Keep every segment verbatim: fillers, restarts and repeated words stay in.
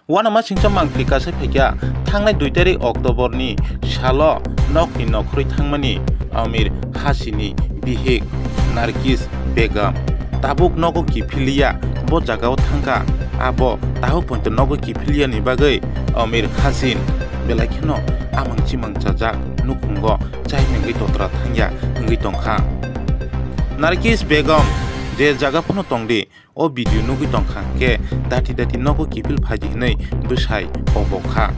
Uanama singcha mangpili kasai phaikha thangnai dui tarik October ni salo nokni nokhorwi thangmani Amir Hasini bihik Nargis Begum. Tabuk nogo kiphilya bo jagao thangkha, abo tabuk poito nogo kiphilya ni bagwi Amir Hasin belai kheno amang chimang chajak nukhungo chai mengwi totra thangya wngwi tongkha. Nargis Begum je jaga phano tongdi, o video nugwi tongkha hwnkhe dati dati nogo kiphil phaidi hwnwi bwsai kobok kha.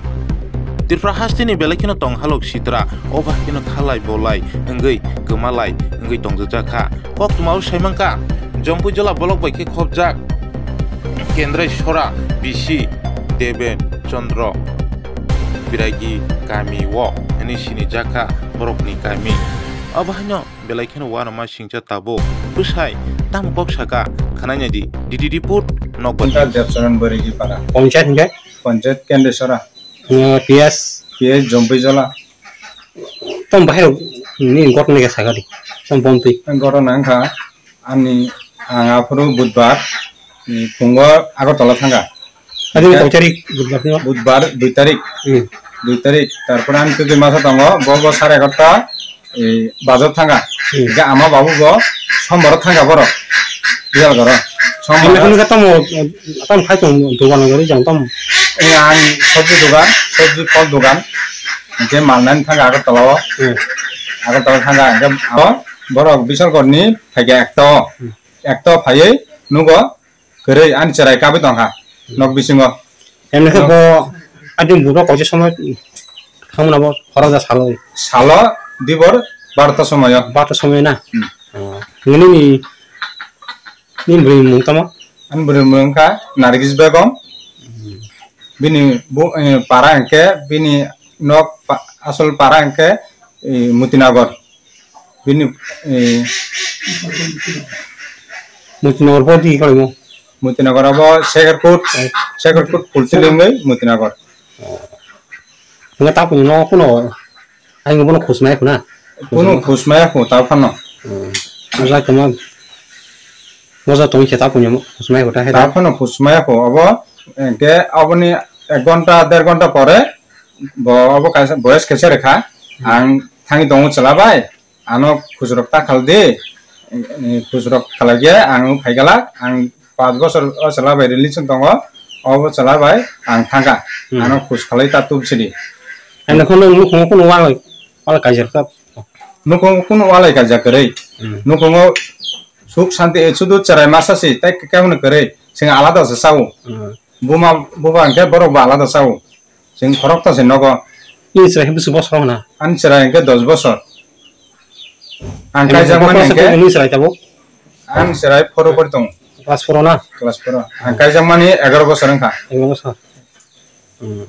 Tripura hasteni belai kheno tong halok sitra, o bahai kheno khalai bolai wngwi kwmalai wngwi tongjak kha. Koktwmao saimankha, Jompuijola bolok bai khe khopjak Kendrai Sora B C Deben Chandra Biragi kami o hwnwi sinijak kha borokni kami. Abo haino belai kheno uanama singcha tabuk. Bwsai tamo kok saka, khwnai nai di. D D report, Nokbar News. Debcharan Borigi para. Panchayat hwnkhe? Panchayat Kendesora. P S? P S Jompuijola. Tamo bahai rok ni gotna khe saka di. Tamo bomtwi. Gotna wngkha ani, ang aphuru Budbar, ni phungo Agartala thangkha. Adi ni koi tarik Budbar ni? Budbar dui tarik. Hmm. Dui tarik. Tarpore ani twi masa tongo, bo bo sare egarta, eh, bajar thangkha. Hmm. Hingke ama babu bo Sombar thangkha borok. Biyal goro. Sombar. Ani khunu khe tamo, tamo khai tong dogan gori jang tamo. Eh, ang sobji dogan, sobji phol dogan. Hingke malnani thangkha Agartala o. Hmm. Agartala thangkha hingke abo borok Bishalgarh ni phaikha ekta o. Hmm. Ekta o phaiwi nugo kwrwi ani chwrai kabwi tongkha nok bisingo. Emni khe bo ating bubo koise somoi thangmani abo khorok ja salo. Salo dibor barota somoyo. Barota somoyo na? Hmm. Oh. Nini ni, nini bwrwi mung tamo? Ani bwrwi mung wngkha Nargis Begum. Hmm. Bini bu-, eh, para hwnkhe bini nok pa-, asol para hwnkhe, eh, Mutinagar. Bini, eh, Mutinagar bo di kalaimo? Mutinagar abo Sekerkut, eh, Sekerkut Pultili wngwi Mutinagar. Hingke tapuni no kuno, ayung bono khusmaya khuna? Kuno khusmaya khu ta phano. Hmm. Moja tongma, moja tongwi khe tapuni khusmaya khu ta hai da? Ta phano khusmaya khu abo, hingke aboni ek ghonta, der ghonta pore bo abo kaisa voice kaisa rwkha. Hmm. Ang thangwi tongo chwla bai. Ano khusrok ta khaldi, eh, khusrok khalai khe ang phai gala, ang panch bosor o chwla bai relation tongo, o bo chwla bai ang thangkha. Hmm. Ano khus khalai ta tubsidi. Ang khon nukung khun walai, walai kaijak ta. Nukung khun walai kaijak kwrwi. Hmm. Nukungo suk santi, eh, sudu chwrai masa si, tai khe hwnwi kwrwi, sing alada se sao. Hmm. Buma, buba hwnkhe borok bo alada sao. Chwng khorokta se nogo. Nini chwrai khe bwswk bosor hwna? Ani chwrai hwnkhe dos bosor. Ang kaijakmani hwnkhe, nini chwrai tabuk? Ani chwrai four o pori tongo. Class four o na? Class four o. Ang kaijakmani egaroh bosor wngkha. Egaroh bosor. Hmm.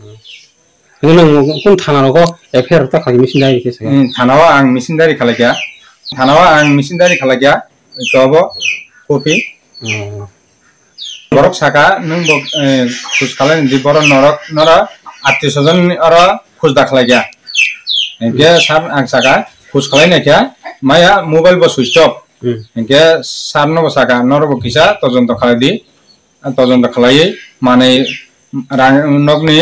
Nini nwng kun thana rogo F I R ta khalai machine diary khe se? Hmm, thana o ang machine diary khalai kha. Thana o ang machine diary khalai kha. Iko bo copy. Hmm. Borok saka, "Nwng bo, eh, khus khlaini di, borok norok, norok attiyo sojon oro khus da khlai kha." Hinkhe sir ang saka, "Khus khlai nai kha, maya mobile bo switch off." Hmm. Hinkhe sir no bo saka, "Norok bo kisa tojonto khlai di." Tojonto khlaiwi manwi rang nokni